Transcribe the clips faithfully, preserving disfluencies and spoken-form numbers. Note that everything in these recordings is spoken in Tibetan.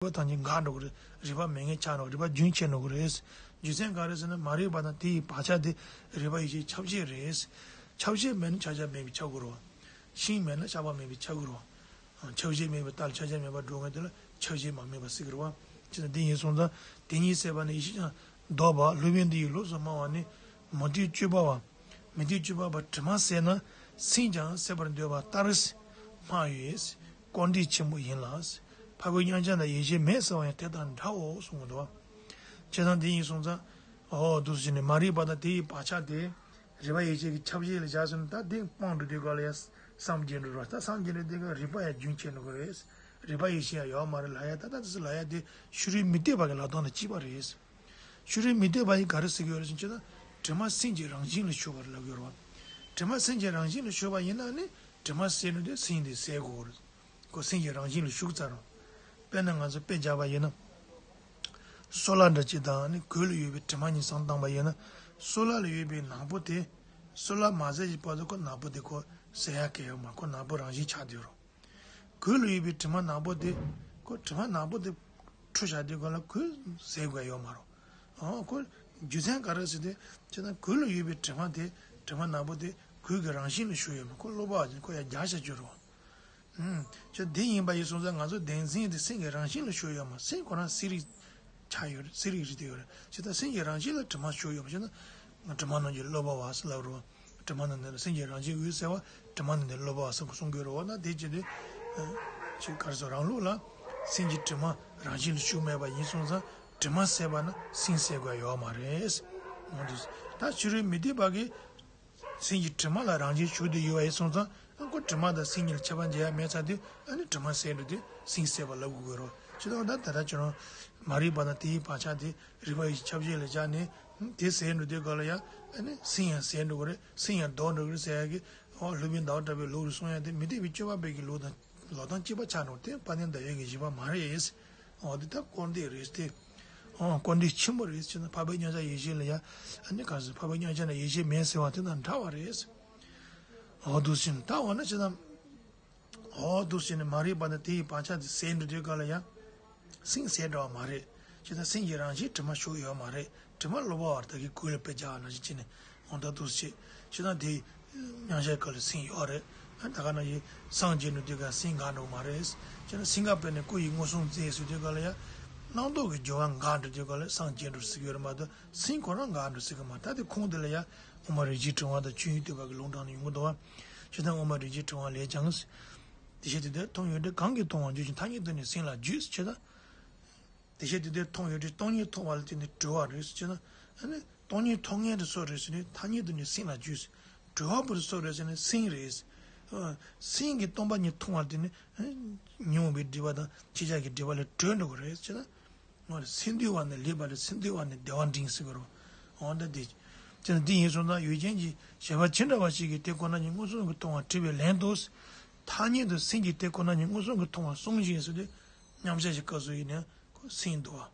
པ་ཐམས་ཅད་འགག་འགྲོ་གི་རེད། རིག་པ་མེད་མཁན་ཆགས་འགྲོ། རིག་པ་རྒྱུན་ཆད་འགྲོ་གི་རེད། རྒྱུ་མཚན་ག་རེ་ཟེར་ན། མ་རིག་པ་དང་དེ་ཡི་བག་ཆགས་དེ་རིག་པ་ཡེ་ཤེས་ཁྱབ་བྱེད་རེད། ཁྱབ་བྱེད་མེད་ན་ཁྱབ་བྱ་མེད་པས་ཁྱབ་དགོས་རེད་བ། ཤིང་མེད་ན་ཆགས་པ་མེད་པས་ཁྱབ་དགོས་རེད་བ། ཁྱབ་བྱེད་མེད་པའི་རྟགས་ལ་ཁྱབ་བྱ་མེད་པར་འགྲོ་མཁན་དེ་ལ་ཁྱབ་བྱེད་མ་དམིགས་པ་ཟེར་གི་རེད་བ། ཅི་ལྟར་དེ་ཡིན་སོང་ཙང་དེ་ཉིད་ཟད་པ་ནི་ཡེ་ཤེས་ཀྱང་ལྡོག་པ། སློབ་དཔོན་འདི་ཡི་ལུགས་སུ་སྨྲ་བ་ནི། མུ་སྟེགས་སྤྱོད་པ་བ། མུ་སྟེགས་སྤྱོད་པ་བ་དྲི་མ་ཟད་ན་སེམས་ཀྱང་ཟད་པར་འདོད་པ་ལྟར་སྨྲ་བས་སྐུར་འདེབས་ཆེན་པོ་ཡིན་ལ། འཕགས་པའི་མཉམ་གཞག་ན་ཡེ་ཤེས་མེད་ཟེར་བ་ཡང་དེ་དང་འདྲའོ་གསུང་གི་འདུག་བ། བྱས་ཙང་དེ་ཡིན་སོང་ཙང་། འོ་འདུག་སེ་བྱས་ནས་མ་རིག་པ་དང་དེ་ཡི་བག་ཆགས་དེ། རིག་པ་ཡེ་ཤེས་ཀྱི་ཁྱབ་བྱེད་ལ་བཞག་ཟིན་ན། ད་དེ་སྤངས་འགྲོ་དུས་སྐབས་ལ་ཡང་སངས་རྒྱས་འགྲོ་ར། ད་སངས་རྒྱས་འགྲོ་དུས་སྐབས་རིག་པ་ཡང་རྒྱུན་ཆད་འགྲོ་གི་རེད། རིག་པ་ཡེ་ཤེས་ཡང་ཡོད་མ་རེད་ལབ་ཡ། ད་ད་དེ་ཚོ་ལབ་ཡ་དེ་ཕྱི་རོལ་མུ་སྟེགས་པ་གི་ལབ་སྟངས་དང་གཅིག་པ་རེད། ཕྱི་རོལ་མུ་སྟེགས་པ་ཡིས་ག་རེ་ཟེར་གྱི་ཡོད་རེད་ཟེར་ན། དྲི་མ་སེམས་ཀྱི་རང་བཞིན་ལ་ཞུགས་པར་ལབ་ཀྱི་ཡོད་རེད་བ། དྲི་མ་སེམས་ཀྱི་རང་བཞིན་ལ་ཞུགས་པ་ཡིན་ན་ནི་དྲི་མ་ཟད་འགྲོ་དུས་སེམས་དེ་ཟད་དགོས་རེད། ཁོ་སེམས་ཀྱི་རང་བཞིན་ལ་ཞུགས་ཚར་རོ། དཔེར་ན་ང་ཚོ་དཔེ་བརྒྱབ་པ་ཡིན་ན། སོལ་བ་འདྲ་ཅིག་དང་ནི་གོས་ལ་ཡོད་པའི་དྲི་མ་གཉིས་ཟུར་བཏང་པ་ཡིན་ན། སོལ་བ་ལ་ཡོད་པའི་ནག་པོ་དེ། སོལ་བ་མ་ཟད་ཀྱི་བར་དུ་ཁོ་ནག་པོ་དེ་ཁོ་ཟད་ཡ་གལ་ཡོད་མ་རེད། ཁོ་ནག་པོ་རང་བཞིན་ཆགས་བསྡད་རོ། གོས་ལ་ཡོད་པའི་དྲི་མ་ནག་པོ་དེ། ཁོ་དྲི་མ་ནག་པོ་དེ་འཁྲུ་བཞག་དུས་སྐབས་ལ་གོས་ཟད་དགོས་ཡ་ཡོད་མ་རེད། ཨོ་ཁོ་རྒྱུ་མཚན་ག་རེ་ཟེར་དུས། བྱས་ན་གོས་ལ་ཡོད་པའི་དྲི་མ་དེ། དྲི་མ་ནག་པོ་དེ་གོས་ཀྱི་རང་བཞིན་ལ་ཞུགས་ཡོད་མ་རེད། ཁོ་གློ་བུར་བ་ཅན་ཁོ་ཡར་རྒྱག་བཞག་རྒྱུ་རེད། ཨུམ། ཁྱོད་དེ་ཡིན་པ་ཡིན་སོང་ཙང་ང་ཚོ་བདེན་འཛིན་དེ་སེམས་ཀྱི་རང་བཞིན་ལ་ཞུགས་ཡོད་མ་རེད། སེམས་ཁོ་རང་གསལ་རིག་ཆགས་ཡོད་རེད། གསལ་རིག་རིག་བསྡད་ཡོད་རེད། བྱས་ཙང་སེམས་ཀྱི་རང་བཞིན་ལ་དྲི་མ་ཞུགས་ཡོད་མ་རེད། བྱས་ན་དྲི་མ་རྣམས་ཀྱི་གློ་བུར་བ་ཟེར་ལབ་རོ། དྲི་མ་རྣམས་ནི་སེམས་ཀྱི་རང་བཞིན་འོད་གསལ་བ། དྲི་མ་རྣམས་ནི་གློ་བུར་བ་གསུང་གསུང་དགོས་རེད་བ། ན་དེ་བྱས་ཏེ། ཨ། ཅིག་ག་རེ་ཟེར། རང་ལུགས་ལ་སེམས་ཀྱི་དྲི་མ་རང་བཞིན་ལ་ཞུགས་མེད་པ་ཡིན་སོང་ཙང་དྲི་མ་ཟད་པ་ན་སེམས་ཟད་དགོས་ཡ་ཡོད་མ་རེད། འོ་འདུག་ད་ཕྱི་རོལ་མུ་སྟེགས་པ་གིས་སེམས་ཀྱི་དྲི་མ་ལ་རང་བཞིན་ཞུགས་ཏེ་ཡོད་པ་ཡིན་སོང་ཙང་། ཨ་ཁོ་དྲི་མ་དང་སེམས་གཉིས་ལ་ཁྱད་པར་འབྱེད་ཡ་མེད་ཚར་དུས། ཨ་ནི་དྲི་མ་ཟད་འགྲོ་དུས་སེམས་ཟད་པ་ལབ་དགོས་ཀྱི་རེད། ཇི་ལྟར་ད་ད་ལྟ་ཁྱོད་རང་མ་རིག་པ་དང་དེའི་བག་ཆགས་དེ་རིག་པ་ཡི་ཁྱབ་བྱེད་ལ་བཞག་ནས། དེ་ཟད་འགྲོ་དུས་སྐབས་ལ་ཡང་ཨ་ནི་སེམས་ཡང་ཟད་འགྲོ་གི་རེད། སེམས་ཡང་ལྡོག་འགྲོ་གི་རེད་ཟེར་ཡ་གི། འོ་སློབ་དཔོན་ཟླ་བ་གྲགས་པའི་ལུགས་ལ་གསུང་ཡ་དེ་མུ་སྟེགས་པའི་སྤྱོད་པ་པའི་གི་ལུགས་དང་ལུགས་དང་གཅིག་པ་ཆགས་འགྲོ་དེ་དཔལ་ལྡན་ཟླ་བའི་གི་བཞེད་པ་མ་རེད། འོ་དེ་ད་སྐུར་འདེབས་རེད་དེ། འོ་སྐུར་འདེབས་ཆེན་པོ་རེད་ཟེར་ན། འཕགས་པའི་མཉམ་གཞག་ཡེ་ཤེས་ལ་ཡ་ཨ་ནི་ག་ཟེར། འཕགས་པའི་མཉམ་གཞག་ན་ཡེ་ཤེས་མེད་ཟེར་བ་དེ་དང་འདྲ་བ་རེད། འོ་འདུག་ཟེར་ན་ད་འོ་ན་ཅི་ཙམ། འོ་འདུག་ཟེར་ནས་མ་རིག་པ་དང་དེ་ཡི་བག་ཆགས་དེ་ཟད་འགྲོ་དུས་སྐབས་ལ་ཡང་སེམས་ཟད་འགྲོ་བ་མ་རེད། ཇི་ལྟར་སེམས་ཀྱི་རང་བཞིན་དྲི་མ་ཞུགས་ཡོད་མ་རེད། དྲི་མ་གློ་བུར་བ་ད་གིན་གོས་ལ་དཔེ་བཞག་པ་ནང་བཞིན་བྱས་ནས། འོ་ད་འདུག་ཟེར། ཇི་ལྟར་དེ་མཉམ་གཞག་སྐབས་ལ་སེམས་ཡོད་རེད། ད་ག་ནང་བཞིན་སངས་རྒྱས་འགྲོ་དུས་སྐབས་སེམས་འགག་འགྲོ་མ་རེད། ཇི་ལྟར་སེམས་འགག་པས་ནི་སྐུ་ཡི་མངོན་སུམ་མཛེས་ཟེར་དུས་སྐབས་ལ་ཡང་རྣམ་རྟོག་གི་རྒྱུ་བ་འགག་འགྲོ་དུས་སྐབས་ལ་སངས་རྒྱས་འགྲོ་ཟེར་གྱི་ཡོད་རེད་མ་གཏོགས། སེམས་ཁོ་རང་འགག་འགྲོ་ཟེར་གྱི་མ་རེད། ད་དེ་ཁུངས་དེ་ལ་ཡང་དབུ་མ་རིན་ཆེན་ཕྲེང་བ་དང་ཆོས་དབྱིངས་སྟོན་པ་གི་ལུང་དྲངས་ནས་ཡོང་གི་འདུག་བ། ཇི་ལྟར་དབུ་མ་རིན་ཆེན་ཕྲེང་བ་ལས་ཀྱང་། དེ་བཞིན་དུ་དེར་མཐོང་ཡོད་དེ། གང་གིས་མཐོང་བར་འགྱུར་ཞིང་། ཐ་སྙད་དུ་ནི་སེམས་ལ་འཇུག་ཟེར་ད། དེ་བཞིན་དུ་དེར་མཐོང་ཡོད་དེ། སྟོང་ཉིད་མཐོང་བ་ལ་བརྟེན་ནས་གྲོལ་བ་རེད་ཟེར་ན། ཨ་ནི་སྟོང་ཉིད་མཐོང་མཁན་དེ་སུ་རེད་ཟེར་ན། ཐ་སྙད་དུ་ནི་སེམས་ལ་འཇུག་ཟེར། གྲོལ་བ་པོ་དེ་སུ་རེད་ཟེར་ན། སེམས་རེད་ཟེར། སེམས་ཀྱིས་སྟོང་པ་ཉིད་མཐོང་བ་ལ་བརྟེན་ནས་ཉོན་མོངས་པའི་སྒྲིབ་པ་དང་ཁྱེད་ཅག་གི་སྒྲིབ་པ་ལས་གྲོལ་འགྲོ་གི་རེད་ཟེར་ན། སེམས་འདུལ་བ་ནི་ལེགས་པ་ལས། སེམས་འདུལ་བ་ནི་བདེ་བ་འབྲིང་ཟེར་གི་རེད། འོ་ད་དེ། དེ་ནི་འདི་ཡིན་སོང་ཙང་ཡུལ་ཅན་གྱི་གཞལ་བྱ་ཇི་འདྲ་བ་ཞིག་གིས་དེ་ཁོ་ན་ཉིད་མངོན་སུམ་གྱིས་མཐོང་བར་བྲིས་པའི་ལན་དུ། ཐ་སྙད་དུ་སེམས་ཀྱིས་དེ་ཁོ་ན་ཉིད་མངོན་སུམ་གྱིས་མཐོང་བར་གསུངས་ཤིང་ཟེར་ཏེ། མཉམ་གཞག་གི་སྐབས་སུ་ཡིན་ན་ཁོ་སེམས་འདུལ་བ།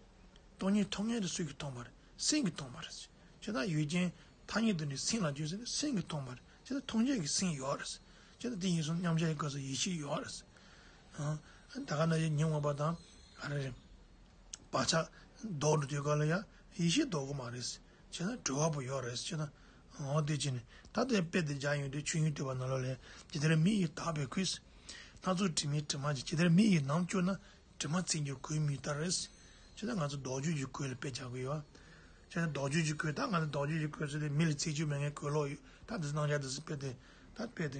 སྟོང་ཉིད་མཐོང་མཁན་དེ་སུ་གིས་མཐོང་བ་རེད། སེམས་ཀྱིས་མཐོང་བ་རེད། ཇི་ལྟར་ཡུལ་ཅན་ཐ་སྙད་དུ་ནི་སེམས་ལ་འཇུག་ཟེར་ཏེ། སེམས་ཀྱིས་མཐོང་བ་རེད། ཇི་ལྟར་མཐོང་བྱེད་ཀྱི་སེམས་ཡོད་རེད། ཇི་ལྟར་དེ་ཡིན་སོང་མཉམ་གཞག་གི་སྐབས་སུ་ཡེ་ཤེས་ཡོད་རེད། ཨ། ད་ག་ནང་བཞིན་ཉོན་མོངས་པ་དང་། ཨ་རེ་རེ། བག་ཆགས་ལྡོག་འགྲོ་དུས་སྐབས་ལ་ཡང་ཡེ་ཤེས་ལྡོག་གི་མ་རེད། བྱས་ན་གྲོལ་བ་པོ་ཡོད་རེད། བྱས་ན། འོ་དེ་བྱས་ནས་ད་ལྟའི་དཔེ་དེ་སྦྱར་ཡོང་དུས་ཆོས་དབྱིངས་སྟོན་པ་ནང་ལོགས་ལ། ཇི་ལྟར་མེ་ཡིས་དག་པའི་གོས། སྣ་ཚོགས་དྲི་མས་དྲི་མ་བྱས། ཇི་ལྟར་མེ་ཡིས་ནམ་བསྐྱོད་ན། དྲི་མ་ཚིག་འགྱུར་གོས་མེ་ལྟར། བྱས་ན་ང་ཚོ་རྡོ་རྗེ་གི་གོས་ལ་དཔེ་སྦྱར་གི་ཡོད། བྱས་ན་རྡོ་རྗེ་གི་གོས། ད་ང་ཚོ་རྡོ་རྗེ་གི་གོས་ཟེར་དུས་མེ་ལ་ཚིག་འགྱུར་མེད་མཁན་གོས་ལོག་ཡོད། ད་དེ་སྣང་ཆ་དེ་ཚོ་དཔེ་དེ། ད་དཔེ་དེ།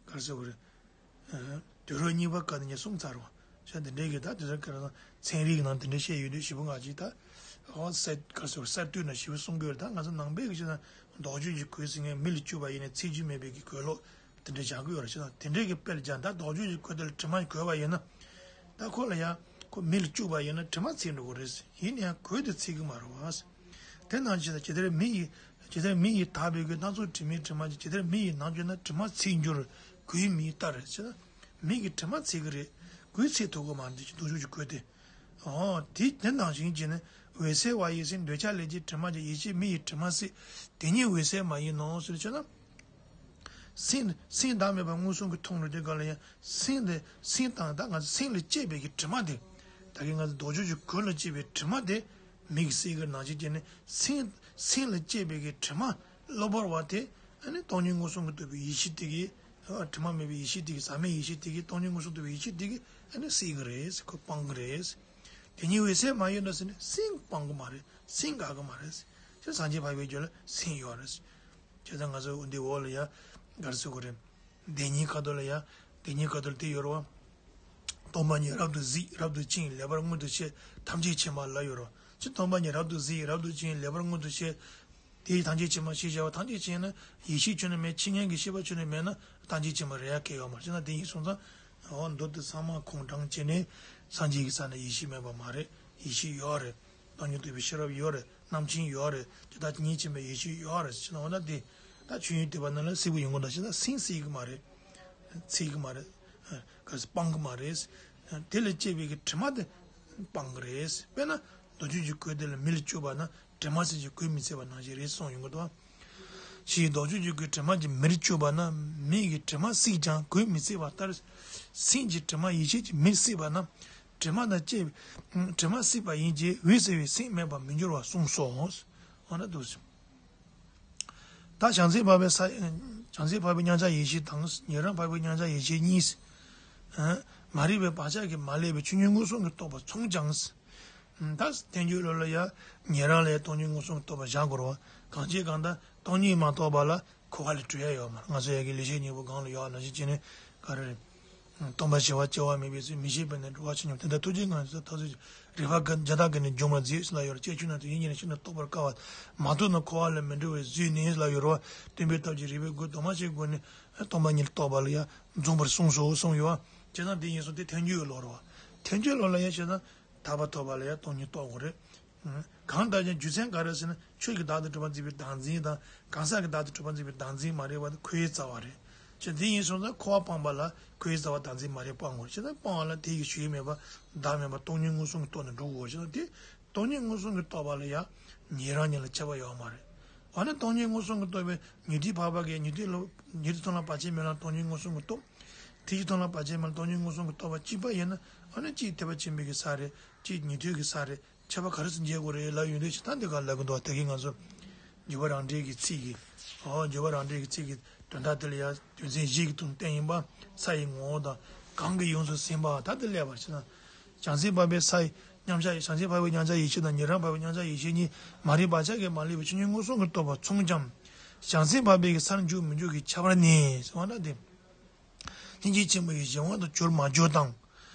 ག་རེ་ཟེར་དགོས་རེད། དུས་རབས་གཉིས་པ་སྐབས་ནས་ཀྱང་གསུངས་ཚར་བ། བྱས་འདི་འདྲའི་གི་ད་དེ་ཚོ་ག་རེ་ཟེར། ཚན་རིག་ནང་དེ་འདྲ་བཤད་ཡོད་དུས་ཞེ་པོ་ང་ཅིག་ད། ཨོ་གསར་ག་རེ་ཟེར། གསར་གཏོད་ནང་ཞེ་པོ་གསུང་གི་ཡོད་རེད། ད་ང་ཚོ་ནང་པའི་གི་བྱས་ན་རྡོ་རྗེ་གི་གོས་ཟེར་མཁན་མེ་ལ་བསྐྱུར་བ་ཡིན་ན་ཚིག་འགྱུར་མེད་པའི་གི་གོས་ལོག་དེ་འདྲ་སྦྱར་གི་ཡོད་རེད། བྱས་ན་དེ་འདྲའི་གི་དཔེ་ལ་སྦྱར། ད་རྡོ་རྗེ་གི་གོས་དེ་ལ་དྲི་མ་གོས་པ་ཡིན་ན། ད་ཁོ་ལ་ཡང་ཁོ་མེ་ལ་བསྐྱུར་བ་ཡིན་ན་དྲི་མ་ཚིག་འགྲོ་གི་རེད། ཡིན་ན་ཡང་གོས་དེ་ཚིག་གི་མ་རེད་བ། དེ་ནང་བཞིན་ཇི་ལྟར་མེ་ཡིས། ཇི་ལྟར་མེ་ཡིས་དག་པའི་གོས། སྣ་ཚོགས་དྲི་མས་དྲི་མ་བྱས། ཇི་ལྟར་མེ་ཡིས་ནམ་བསྐྱོད་ན། དྲི་མ་ཚིག་འགྱུར་གོས་མེ་ལྟར། ཟེར་ན། མེ་གིས་དྲི་མ་ཚིག་གི་རེད། གོས་ཚིག་ཐུབ་ཀྱི་མ་རེད། འདུ་ཤེས་ཀྱི་གོས་དེ། འོ་དེ་དེ་ནང་བཞིན་བྱས་ནས་འོད་གསལ་བ་ཡི་སེམས། འདོད་ཆགས་ལས་སྐྱེས་དྲི་མ་བྱས། ཡེ་ཤེས་མེ་ཡིས་དྲི་མ་བསྲེགས། དེ་ཉིད་འོད་གསལ་མ་ཡིན་ནོ་ཟེར་བྱས་ན། སེམས་སེམས་བདག་མེད་པ་མངོན་སུམ་གྱིས་མཐོང་འགྲོ་དུས་སྐབས་ལ་ཡང་སེམས་དེ་སེམས་དང་ད་ང་ཚོ་སེམས་ལ་སྐྱེས་པའི་གི་དྲི་མ་དེ། ད་གིན་ང་ཚོ་ལྡོག་ཕྱོགས་ཀྱི་གོས་ལ་སྐྱེས་པའི་དྲི་མ་དེ་མིག་གིས་སེལ་གྱི་རེད། ནང་བཞིན་བྱས་ནས་སེམས་སེམས་ལ་སྐྱེས་པའི་གི་དྲི་མ་གློ་བུར་བ་དེ་ཨ་ནི་སྟོང་ཉིད་མངོན་སུམ་གྱིས་རྟོགས་པའི་ཡེ་ཤེས་དེ་གིས། དྲི་མ་མེད་པའི་ཡེ་ཤེས་དེ་གིས། ཟག་མེད་ཡེ་ཤེས་དེ་གིས། སྟོང་ཉིད་མངོན་སུམ་རྟོགས་པའི་ཡེ་ཤེས་དེ་གིས་ཨ་ནི་སེལ་གྱི་རེད། ཁོ་སྤང་གི་རེད། དེ་གཉིས་འོད་གསལ་མ་ཡིན་ནོ་ཟེར་ནས་སེམས་སྤང་གི་མ་རེད། སེམས་འགག་གི་མ་རེད། ཅེས་སངས་རྒྱས་འཕགས་པའི་རྒྱུད་ལ་སེམས་ཡོད་རེད། བྱས་ཙང་ང་ཚོ་འདི་འོག་ལ་ཡ་ག་རེ་ཟེར་དགོས་རེད། བདེན་གཉིས་ཁ་ཐོག་ལ་ཡ། བདེན་གཉིས་ཁ་ཐོག་ལ་དེ་ཡོད་རེད་བ། སྟོང་པ་ཉིད་རབ་ཏུ་གཟིགས་རབ་ཏུ་དཔྱད་ལེགས་པར་མངོན་དུ་བྱས། ཐམས་ཅད་མཁྱེན་པ་ལ་ཡོད་རེད་བ། ཅི། སྟོང་པ་ཉིད་རབ་ཏུ་གཟིགས་རབ་ཏུ་དཔྱད་ལེགས་པར་མངོན་དུ་བྱས། དེ་ཡི་ཐམས་ཅད་མཁྱེན་པ་ཞེས་བྱ་བ། ཐམས་ཅད་མཁྱེན་ན་ཡེ་ཤེས་ཁྱོན་ནས་མེད། ཆོས་ཉིད་ཀྱི་ཤེས་པ་ཁྱོན་ནས་མེད་ན་ཐམས་ཅད་མཁྱེན་པ་རེད་ཡ་གལ་ཡོད་མ་རེད། ཅེས་ན་དེ་ཡིན་སོང་ཙང་། འོ་མདོ་དེ་ཚང་མ་ཁུངས་དྲངས་བྱས་ནས་སངས་རྒྱས་ཀྱི་ས་ན་ཡེ་ཤེས་མེད་པ་མ་རེད། ཡེ་ཤེས་ཡོད་རེད། སྟོང་ཉིད་རྟོགས་པའི་ཤེས་རབ་ཡོད་རེད། རྣམ་མཁྱེན་ཡོད་རེད། དེ་ལྟར་ཉིད་མཁྱེན་པའི་ཡེ་ཤེས་ཡོད་རེད། ཅེས་ན་འོ་ན་དེ་ད་ཆོས་ཉིད་རྟོགས་པ་རྣམས་ལ་གསལ་པོ་ཡོང་གི་འདུག་ཅེས་ན་སེམས་གསལ་གི་མ་རེད། འཚེ་གི་མ་རེད། ག་རེ་ཟེར། སྤང་གི་མ་རེད། དེ་ལ་སྐྱེས་པའི་གི་དྲི་མ་དེ་སྤང་གི་རེད། དཔེར་ན་ལྡོག་ཕྱོགས་ཀྱི་གོས་དེ་ལ་མེ་ལ་བཅུག་པ་ན་དྲི་མ་སེལ་གྱི་གོས་མི་ཚིག་པ་ནང་བཞིན་རེད་གསུངས་ཡོང་གི་འདུག་ཕྱིའི་ལྡོག་ཕྱོགས་ཀྱི་གོས་དྲི་མ་གྱི་མེར་བཅུག་པ་ན་མེ་གི་དྲི་མ་བསྲེགས་ཀྱང་གོས་མི་ཚིག་པ་ལྟར། སེམས་ཀྱི་དྲི་མ་ཡེ་ཤེས་ཀྱི་མེར་བསྲེགས་པ་ན་དྲི་མ་དང་བཅས་པའི་དྲི་མ་བསྲེགས་པ་ཡིན་གྱི་འོད་གསལ་བའི་སེམས་མེད་པར་མི་འགྱུར་བར་གསུངས་སོ། འོ་ན་འདུག་ཟེར། ད་བྱང་སེམས་འཕགས་པའི་ས། བྱང་སེམས་འཕགས་པའི་མཉམ་གཞག་ཡེ་ཤེས་དང་། ཉན་རང་འཕགས་པའི་མཉམ་གཞག་ཡེ་ཤེས་གཉིས། མ་རིག་པའི་བག་ཆགས་ཀྱིས་མ་བསླད་པའི་ཆོས་ཉིད་མངོན་སུམ་གྱིས་རྟོགས་པ་མཚུངས་ཀྱང་། ད་ཐལ་འགྱུར་ལུགས་ལ་ཡང་ཉན་རང་ལ་ཡང་སྟོང་ཉིད་མངོན་སུམ་གྱིས་རྟོགས་པ་བཞག་དགོས་རེད་བ། གང་ཅི་གང་ལྟར་སྟོང་ཉིད་མ་རྟོགས་པ་ལ་འཁོར་བ་ལས་གྲོལ་ཡ་ཡོད་མ་རེད། ང་ཚོ་ཡ་གི་ལེགས་བཤད་སྙིང་པོ་སྒང་ལ་ཡོད་ནང་བཞིན་བྱས་ནས་ག་རེ་རེད། སྟོང་པ་ཞི་བ་སྐྱེ་བ་མེད་པའི་ཚུལ། མི་ཤེས་པས་ནི་འགྲོ་བ་ཕྱིར་མྱོང་། དེ་འདྲ་ཐུགས་རྗེའི་ངང་ཚུལ་ཐོབ་ཚུལ། རིག་པ་ཀུན་རྒྱ་སྟག་ཀུན་ནས་འཇོམས་པར་མཛད་ཟེར་ལ་ཡོད་རེད། སྐྱེ་ཆུང་ན་དུ་ཡིད་གཉིས་ནས་ཤིན་ཏུ་རྟོགས་པར་དཀའ་བ། མ་རྟོགས་ན་འཁོར་བ་ལས་མི་འགྲོ་བའི་ཚུལ་ནི་ལ་ཡོད་རེད་བ། སྟོན་པའི་སྟོབས་ཀྱིས་རིག་པའི་སྒོ་དུ་མ་ཞིག་བརྐོས་ནས་སྟོང་པ་ཉིད་རྟོགས་པ་ལ་ཡང་འཛོམས་པར་གསུངས་སོ་གསུངས་ཡོད་བ། བྱས་ཙང་དེ་ཡིན་སོང་དེ་ཐལ་འགྱུར་ལོག་རེད་བ། ཐལ་འགྱུར་ལོག་ལ་ཡང་བྱས་ན་ཐར་པ་ཐོབ་པ་ལ་ཡང་སྟོང་ཉིད་རྟོགས་དགོས་རེད། གང་ལྟར་ཀྱང་རྒྱུ་མཚན་ག་རེ་ཟེར་ན་ཆོས་ཀྱི་བདག་ཏུ་གྲུབ་པར་འཛིན་པའི་བདག་འཛིན་དང་གང་ཟག་གི་བདག་ཏུ་གྲུབ་པར་འཛིན་པའི་བདག་འཛིན་མ་རེད་པ། ཁོའི་རྩ་བ་རེད། ཅེས་དེ་ཡིན་སོང་ཙང་འཁོར་བ་སྤངས་པ་ལ་ཁོའི་རྩ་བ་བདག་འཛིན་མ་རེད་སྤང་དགོས། ཅེས་དང་སྤངས་པ་ལ་དེ་ཡི་ཞུགས་མེད་པ་བདག་མེད་པ་སྟོང་ཉིད་མངོན་སུམ་གྱིས་རྟོགས་ནས་འགྲོ་དགོས། ཅེས་དང་དེ་སྟོང་ཉིད་མངོན་སུམ་གྱིས་རྟོགས་པ་ལ་ཡང་ཉན་རང་ཉིད་ལ་ཁྱད་པར་ཡོད་མ་རེད། འོ་ན་སྟོང་ཉིད་མངོན་སུམ་གྱིས་རྟོགས་པའི་ཉན་ཐོས་འཕགས་པ་གིས་ཉན་ཐོས་ལ་ཉན་ཐོས་མཐོང་ལམ་བར་ཆད་མེད་ལམ་སྟོང་ཉིད་མངོན་སུམ་གྱིས་རྟོགས། ཐེག་ཆེན་མཐོང་ལམ་བར་ཆད་མེད་ལམ་སྟོང་ཉིད་མངོན་སུམ་གྱིས་རྟོགས་པ་གཅིག་པ་ཡིན་ན་འོ་ན་གཅིག་ཐེག་པ་ཆེན་པོའི་གི་ས་རེད། གཅིག་ཉན་ཐོས་ཀྱི་ས་རེད། ཁྱད་པར་ག་རེ་ཟེར་འབྱེད་དགོས་རེད་ལབ་ཡོང་དུས་ཅི་ལྟར་འདི་ག་ལབ་གི་འདུག་ད་གིན་ང་ཚོ་འཇུག་པ་རང་འགྲེལ་གྱི་ཚིག་གི། ཨོ་འཇུག་པ་རང་འགྲེལ་གྱི་ཚིག་གི་དོན་དག་དེ་ལ་ཡང་དོན་ཚན་བཞི་གི་དོན་བསྟན་ཡིན་པ། ས་ཡི་ངོ་བོ་དང་གང་གིས་ཡོངས་སུ་ཟིན་པ་ད་དེ་ལས་པར་བྱེད་ན། བྱང་སེམས་འཕགས་པའི་ས་ཡི་མཉམ་གཞག་བྱང་སེམས་འཕགས་པའི་མཉམ་གཞག་ཡེ་ཤེས་དང་ཉན་རང་འཕགས་པའི་མཉམ་གཞག་ཡེ་ཤེས་གཉིས་མ་རིག་བག་ཆགས་ཀྱིས་མ་བསླད་པའི་ཆོས་ཉིད་མངོན་སུམ་གྱིས་རྟོགས་པ་མཚུངས་ཀྱང་། བྱང་སེམས་འཕགས་པའི་གི་སར་འཇུག་མི་འཇུག་གི་ཁྱད་པར་ནི་ཟེར་བ་ན་དེ། སྙིང་རྗེ་ཆེན་པོ་ཡི་གཞན་དབང་དུ་གྱུར་མ་གྱུར་དང་།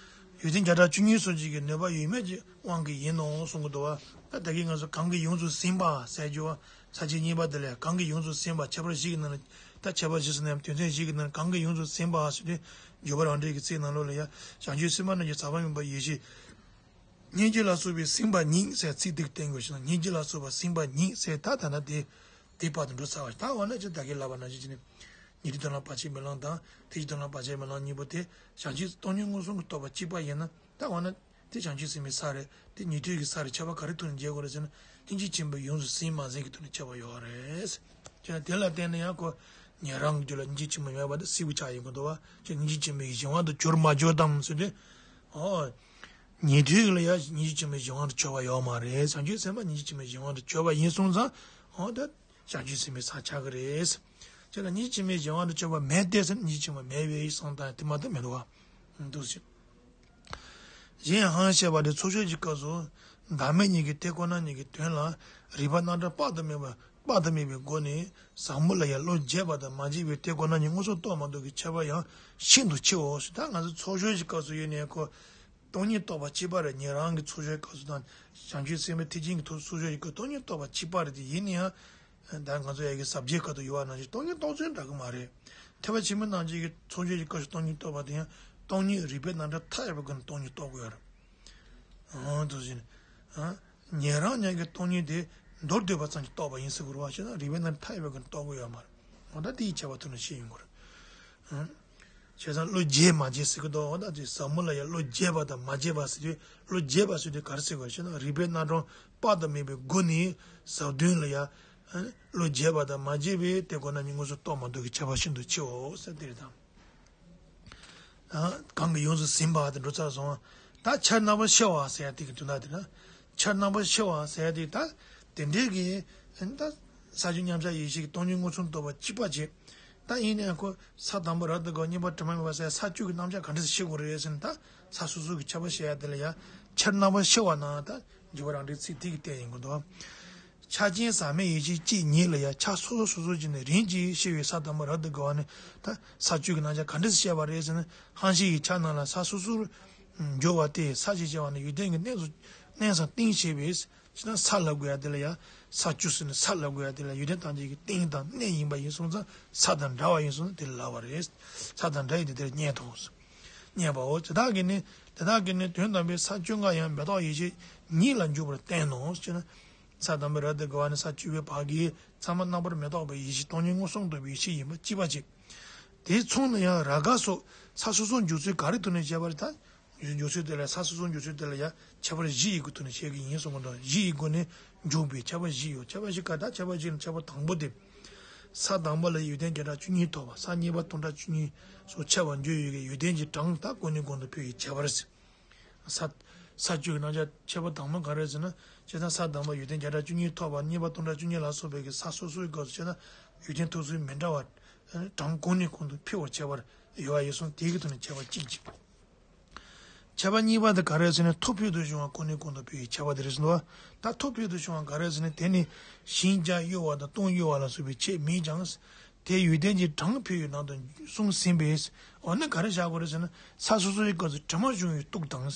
ཡོན་ཏན་བརྒྱ་ཕྲག་བཅུ་གཉིས་སོགས་ཀྱི་གི་ནུས་པ་ཡོད་མེད་ཀྱི་དབང་གིས་ཡིན་ནོ་གསུང་གི་འདུག་བ། ད་ད་གིན་ང་ཚོ་གང་གིས་ཡོངས་སུ་ཟིན་པ་ཟེར་རྒྱུ་བ། ས་བཅད་གཉིས་པ་དེ་ལས་གང་གིས་ཡོངས་སུ་ཟིན་པ་ཁྱད་པར་བཞི་གི་ནང་ལ། ད་ཁྱད་པར་བཞི་ཟེར་ན་ཡང་དོན་ཚན་བཞི་གི་ནང་ལ་གང་གིས་ཡོངས་སུ་ཟིན་པ་ཟེར་དུས་འཇུག་པ་རང་འགྲེལ་གྱི་ཚིག་ནང་ལོགས་ལ་ཡང་བྱང་ཆུབ་སེམས་དཔའ་རྣམས་ཀྱི་ཟག་པ་མེད་པའི་ཡེ་ཤེས། སྙིང་རྗེ་ལ་སོགས་པས་ཟིན་པ་ཉིད་ཟེར་ཚིག་དེ་བསྟན་དགོས་ཤིང་། སྙིང་རྗེ་ལ་སོགས་པ་ཟིན་པ་ཉིད་ཟེར་ད་ད་ལྟ་དེ་དེ་བར་དུ་འགྲོ་ཚར་བ་ཞིག་ད་འོ་ན་ཅི་ད་གིན་ལབ་པ་ནང་བཞིན་བྱས་ནས། ཉན་ཐོས་མཐོང་ལམ་བར་ཆད་མེད་ལམ་དང་ཐེག་ཆེན་མཐོང་ལམ་བར་ཆད་མེད་ལམ་གཉིས་པོ་དེ་བྱང་ཆུབ་སྟོང་ཉིད་མངོན་སུམ་གྱིས་རྟོགས་པ་གཅིག་པ་ཡིན་ན་ད་འོ་ན་དེ་བྱང་ཆུབ་སེམས་དཔའི་ས་རེད། དེ་ཉན་ཐོས་ཀྱི་ས་རེད། ཁྱད་པར་ག་རེ་ཐོག་ནས་འབྱེད་དགོས་རེད་ཟེར་ན་སྙིང་རྗེ་ཆེན་པོས་ཡོངས་སུ་ཟིན་མ་ཟིན་གྱི་ཐོག་ནས་ཁྱད་པར་ཡོད་རེད། བྱས་ན་དེ་ལ་བརྟེན་ནས་ཡང་ཁོ་ཉན་རང་གི་རྒྱུད་ལ་སྙིང་རྗེ་ཆེན་པོ་མེད་པ་དེ་གསལ་པོ་ཆགས་ཡོང་གི་འདུག་བ། ཅེས་སྙིང་རྗེ་ཆེན་པོའི་གཞན་དབང་དུ་གྱུར་མ་གྱུར་དང་ཟེར་དུས། ཨོ། ཉན་ཐོས་ལ་ཡང་སྙིང་རྗེ་ཆེན་པོའི་གཞན་དབང་དུ་གྱུར་པ་ཡོད་མ་རེད། བྱང་ཆུབ་སེམས་དཔའ་སྙིང་རྗེ་ཆེན་པོའི་གཞན་དབང་དུ་གྱུར་པ་ཡིན་སོང་ཙང་། ཨོ་ད་བྱང་ཆུབ་སེམས་དཔའི་ས་ཆགས་ཀྱི་རེད། ཅེས་ལ་སྙིང་རྗེ་ཆེན་པོའི་གཞན་དབང་དུ་གྱུར་པ་མེད་དེ་ཟེར་ན་སྙིང་རྗེ་ཆེན་པོ་མེད་པའི་བསམ་སྟངས་དེ་མ་གཏོགས་མི་འདུག་བ། འདུག་ཟེར། གཞན་ཡང་ཞེས་པ་དེ་ཚོགས་ཆོས་ཀྱི་སྐབས་སུ་བདག་མེད་གཉིས་ཀྱི་དེ་ཁོ་ན་ཉིད་ཀྱི་དོན་ལ་རིགས་པ་རྣམ་གྲངས་དཔག་ཏུ་མེད་པ་དཔག་ཏུ་མེད་པའི་སྒོ་ནས་ཟབ་མོ་ལ་ཡང་བློ་རྒྱས་པ་དང་མ་རྒྱས་པའི་དེ་ཁོ་ན་ཉིད་མངོན་སུམ་རྟོགས་མ་རྟོགས་ཀྱི་ཁྱད་པར་ཡང་ཤིན་ཏུ་ཆེའོ་ཞེས། ད་ང་ཚོ་ཚོགས་ཆོས་ཀྱི་སྐབས་སུ་ཡོད་ནས་ཁོ། སྟོང་ཉིད་རྟོགས་པ་གཅིག་པ་རེད། ཉན་རང་གི་ཚོགས་ཆོས་སྐབས་སུ་དང་། བྱང་ཆུབ་སེམས་དཔའི་ཐེག་ཆེན་གྱི་ཐོག་ཚོགས་ཆོས་ཀྱི་སྐབས་སྟོང་ཉིད་རྟོགས་པ་གཅིག་པ་རེད་དེ་ཡིན་ན་ཡང་། ད་ང་ཚོ་ཡ་གི་ཟབ་རྒྱས་ཁ་ཐུག་ཡོད་པ་ནང་བཞིན་སྟོང་ཉིད་རྟོགས་ཚུལ་འདྲ་གི་མ་རེད། ཐེག་པ་ཆེན་པོའི་རྣམ་འབྱེད་ཀྱི་ཚོགས་ཆོས་ཀྱི་སྐབས་སུ་སྟོང་ཉིད་རྟོགས་པ་དེ་ཡང་སྟོང་ཉིད་རིགས་པའི་རྣམ་གྲངས་མཐའ་ཡས་པའི་སྒོ་ནས་སྟོང་ཉིད་རྟོགས་དགོས་ཡོད་རེད། འོ་དེ་བཞིན། ཉན་རང་ཉིད་ཀྱི་སྟོང་ཉིད་དེ་མདོར་བསྡུས་པ་ཙམ་གྱིས་རྟོགས་པ་ཡིན་ཟེར་དགོས་རེད་བ། བྱས་ན་རིགས་པའི་རྣམ་གྲངས་མཐའ་ཡས་པའི་སྒོ་ནས་རྟོགས་དགོས་ཡོད་མ་རེད། འོ་ད་དེའི་ཁྱད་པར་ཐུག་ནས་ཤེས་ཡོང་དགོས་རེད། བྱས་ཙང་བློ་རྒྱས་མ་རྒྱས་ཟེར་གི་འདུག་འོ་ད་དེ་ཟབ་མོ་ལ་ཡང་བློ་རྒྱས་པ་དང་མ་རྒྱས་པ་ཟེར་དུས་བློ་རྒྱས་པ་ཟེར་དུས་ག་རེ་ཟེར་དགོས་ཞེ་ན་རིགས་པའི་རྣམ་གྲངས་དཔག་ཏུ་མེད་པའི་སྒོ་ནས་ཟབ་དོན་ལ་ཡང་བློ་རྒྱས་པ་དང་མ་རྒྱས་པའི་དེ་ཁོ་ན་ཉིད་མངོན་སུམ་རྟོགས་མ་རྟོགས་ཀྱི་ཁྱད་པར་ཤིན་ཏུ་ཆེའོ་ཟེར་དེ་རེད་དམ། གང་གིས་ཡོངས་སུ་ཟིན་པ་དེ་འགྲོ་ཚར་སོང་ ད་ཆར་རྣམ་པར་ཤེས་པ་ཟེར་ཡ་དེ་གི་དོན་དག་དེ་ན། ཆར་རྣམ་པར་ཤེས་པ་ཟེར་ཡ་དེ་ད་དེ་འདྲའི་གི་ད་ས་བཅུ་མཉམ་གཞག་ཡེ་ཤེས་ཀྱི་སྟོང་ཉིད་མངོན་སུམ་རྟོགས་པ་གཅིག་པ་བྱེད། ད་ཡིན་ནའང་ཁོ་ས་དང་པོ་རབ་ཏུ་དགའ་བ་གཉིས་པ་དྲི་མ་མེད་པ་ཟེར་ས་བཅུ་གི་རྣམ་གཞག་ག་འདྲ་སེ་ཤེས་དགོས་རེད་ཟེར་ན། ད་ས་སོ་སོ་གི་ཁྱབ་པ་བཤད་ཡ་དེ་ལ་ཡ་ཆར་རྣམ་པར་ཤེས་པ་ན་ད་འཇུག་པ་རང་འགྲེལ་ཚིག་དེ་གི་བསྟན་ཡིན་དགོས་འདུག། ཆ་ཅན་ཟག་མེད་ཡེ་ཤེས་གཅིག་ཉིད་ལ་ཡང་ཆ་སོ་སོ་སོ་སོ་བྱས་ནས་རིམ་གྱིས་ཤེས་པའི་ས་དང་པོ་རབ་ཏུ་དགའ་བ་ནི། ད་ས་བཅུ་གི་རྣམ་གཞག་ག་འདྲ་སེ་བཤད་པ་རེད་ཟེར་ན། སྔ་ཕྱི་ཡི་ཆ་རྣམས་ལ་ས་སོ་སོར་འགྱུར་བ་སྟེ། ས་ཞེས་བྱ་བ་ནི་ཡོན་ཏན་གྱི་གནས་སུ་གནས་སམ་རྟེན་བྱེད་པས། ཅེ་ན་ས་ལབ་དགོས་ཡ་དེ་ལ་ཡང་ས་བཅུ་ཟེར་ནས་ས་ལབ་དགོས་ཡ་དེ་ལ་ཡོན་ཏན་ཐམས་ཅད་ཀྱི་རྟེན་དང་གནས་ཡིན་པ་ཡིན་སོང་ཙང་། ས་དང་འདྲ་བ་ཡིན་སོང་ན་དེ་ལ་ལབ་པ་རེད། ས་དང་འདྲ་ཡི་དེ་དེར་རྙེད་དོ། རྙེད་པའོ། དེ་དག་གིས་ནི་དེ་དག་གིས་ནི་དོན་དམ་པའི་ས་བཅུ་ལྔ་ཡང་མི་རྟག་ཡེ་ཤེས་ཉིད་ལ་འཇུག་པར་བསྟན་ནོ་ཞེ་ན། ས་དང་པོའི་རབ་ཏུ་དགའ་བ་ནི་ས་བཅུ་པའི་བར་གྱི་ཚད་མ་རྣམ་པར་མི་རྟོག་པའི་ཡེ་ཤེས་སྟོང་ཉིད་མངོན་སུམ་རྟོགས་པའི་ཡེ་ཤེས་ཡིན་པ་གཅིག་པ་བྱེད། དེའི་མཚུངས་ལ་ཡང་རཱ་ག་སོགས་ས་སོ་སོར་འཇུག་ཚུལ་ག་རེ་ཐོག་ནས་བཤད་པ་རེད། ད་འཇུག་ཚུལ་དེ་ལ་ས་སོ་སོར་འཇུག་ཚུལ་དེ་ལ་ཡང་ཁྱད་པར་བཞི་ཡི་སྒོ་ཐོག་ནས་བཤད་ཀྱི་ཡིན་གསུང་གི་འདུག། བཞི་ཡི་སྒོ་ནས་འཇུག་པའི་ཁྱད་པར་བཞི་ཡོད། ཁྱད་པར་བཞི་ག་ད་ཁྱད་པར་བཞི་ནི་ཁྱད་པར་དང་པོ་དེ། ས་དང་པོ་ལ་ཡོན་ཏན་བརྒྱ་ཕྲག་བཅུ་གཉིས་ཐོབ་པ། ས་གཉིས་པ་སྟོང་ཕྲག་བཅུ་གཉིས་སོགས་ཁྱབ་པར་འགྱུར་ཡོད་ཀྱི་ཡོན་ཏན་གྱི་གྲངས་དག་གོ་ནས་གོང་དུ་འཕེལ་བའི་ཁྱད་པར། ས་ས་བཅུ་གི་རྣམ་གཞག་ཁྱད་པར་དང་པོ་ག་རེ་ཟེར་ན། ཅེ་ན་ས་དང་པོ་ཡོན་ཏན་བརྒྱ་ཕྲག་བཅུ་གཉིས་ཐོབ་པ། གཉིས་པ་སྟོང་ཕྲག་བཅུ་གཉིས་ལ་སོགས་པའི་གི་ས་སོ་སོའི་སྐབས་སུ་ཅེ་ན་ཡོན་ཏན་ཐོབ་ཚུལ་མི་འདྲ་བ་གྲངས་གོ་ནས་གོང་དུ་འཕེལ་བའི་ཁྱད་པར་ཡོད་པ་ཡིན་སོང་། དེའི་གི་ཐོག་ནས་ཁྱད་པར་གཅིག་བྱེད། ཁྱད་པར་གཉིས་པ་དེ་ག་རེ་ཟེར་ན། ཐོག་ཕུལ་དུ་བྱུང་བ་གོ་ནས་གོང་དུ་འཕེལ་བའི་ཁྱད་པར་དེ་རེད་ཟེར་འདུག་པ། ད་ཐོག་ཕུལ་དུ་བྱུང་བ་ག་རེ་ཟེར་ན། དེ་ནི་ཞིང་བརྒྱ་གཡོ་བ་དང་སྟོང་གཡོ་བ་ལ་སོགས་པའི་ཁྱད་མེད་ཀྱང་། དེ་ཡོན་ཏན་གྱི་གྲངས་འཕེལ་བའི་ནང་དུ་གསུངས་ཟིན་པས། འོ་ན་ག་རེ་བཞག་དགོས་རེད་ཟེར་ན། ས་སོ་སོའི་སྐབས་སུ་དྲི་མ་བྱུང་བའི་སྟོབས་དང་།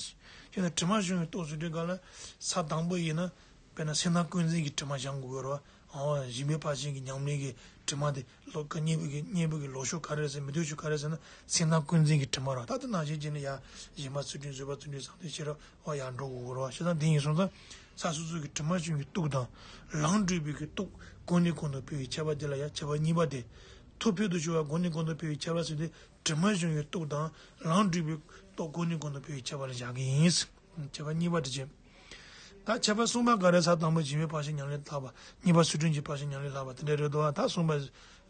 ཅེ་ན་དྲི་མ་བྱུང་བའི་སྟོབས་ཟེར་དུས་ག་ལ། ས་དང་པོ་ཡིན་ན། དཔེར་ན་སེམས་དང་ཀུན་འཛིན་གྱི་དྲི་མ་སྦྱང་དགོས་རེད་པ། ཨོ། སྦྱིན་པའི་ཕར་ཕྱིན་གྱི་ཉམས་ལེན་གྱི་དྲི་མ་དེ། ལོ་ཀ་གཉིས་པོ་གི་གཉིས་པོ་གི་ལོག་ཕྱོགས་ག་རེ་ཟེར། མི་ལྡོག་ཕྱོགས་ག་རེ་ཟེར་ན། སེམས་དང་ཀུན་འཛིན་གྱི་དྲི་མ་རེད། ད་དེ་ནང་བཞིན་བྱས་ནས་ཡ། སྦྱིན་པ་ཚུལ་ཁྲིམས། བཟོད་པ་ཚུལ་ཁྲིམས། བསམ་གཏན་ཤེས་རབ། ཨོ། ཡར་འགྲོ་དགོས་རེད་པ། བྱས་ཙང་དེ་ཡིན་སོང་ཙང་། ས་སོ་སོ་གི་དྲི་མ་བྱུང་གི་སྟོབས་དང་། ལམ་འགྲུབ་པའི་གི་སྟོབས་གོ་ནས་གོང་དུ་འཕེལ་བའི་ཁྱད་པར་དེ་ལ་ཡ་ཁྱད་པར་གཉིས་པ་དེ། ཐོག་ཕུལ་དུ་བྱུང་བ་གོ་ནས་གོང་དུ་འཕེལ་བའི་ཁྱད་པར་ཟེར་དུས། དྲི་མ་བྱུང་བའི་སྟོབས་དང་། ལམ་འགྲུབ་པའི་སྟོབས་གོ་ནས་གོང་དུ་འཕེལ་བའི་ཁྱད་པར་ལ་བཞག་གི་ཡིན། ཁྱད་པར་གཉིས་པ་དེ་བྱེད། ད་ཁྱད་པར་གསུམ་པ་ག་རེ། ས་དང་པོ་སྦྱིན་པའི་ཕར་ཕྱིན་ཉམས་ལེན་ལྷག་པ། གཉིས་པ་ཚུལ་ཁྲིམས་ཀྱི་ཕར་ཕྱིན་ཉམས་ལེན་ལྷག་པ་དེ་འདྲ་རེད་འདུག་པ། ད་གསུམ་པ་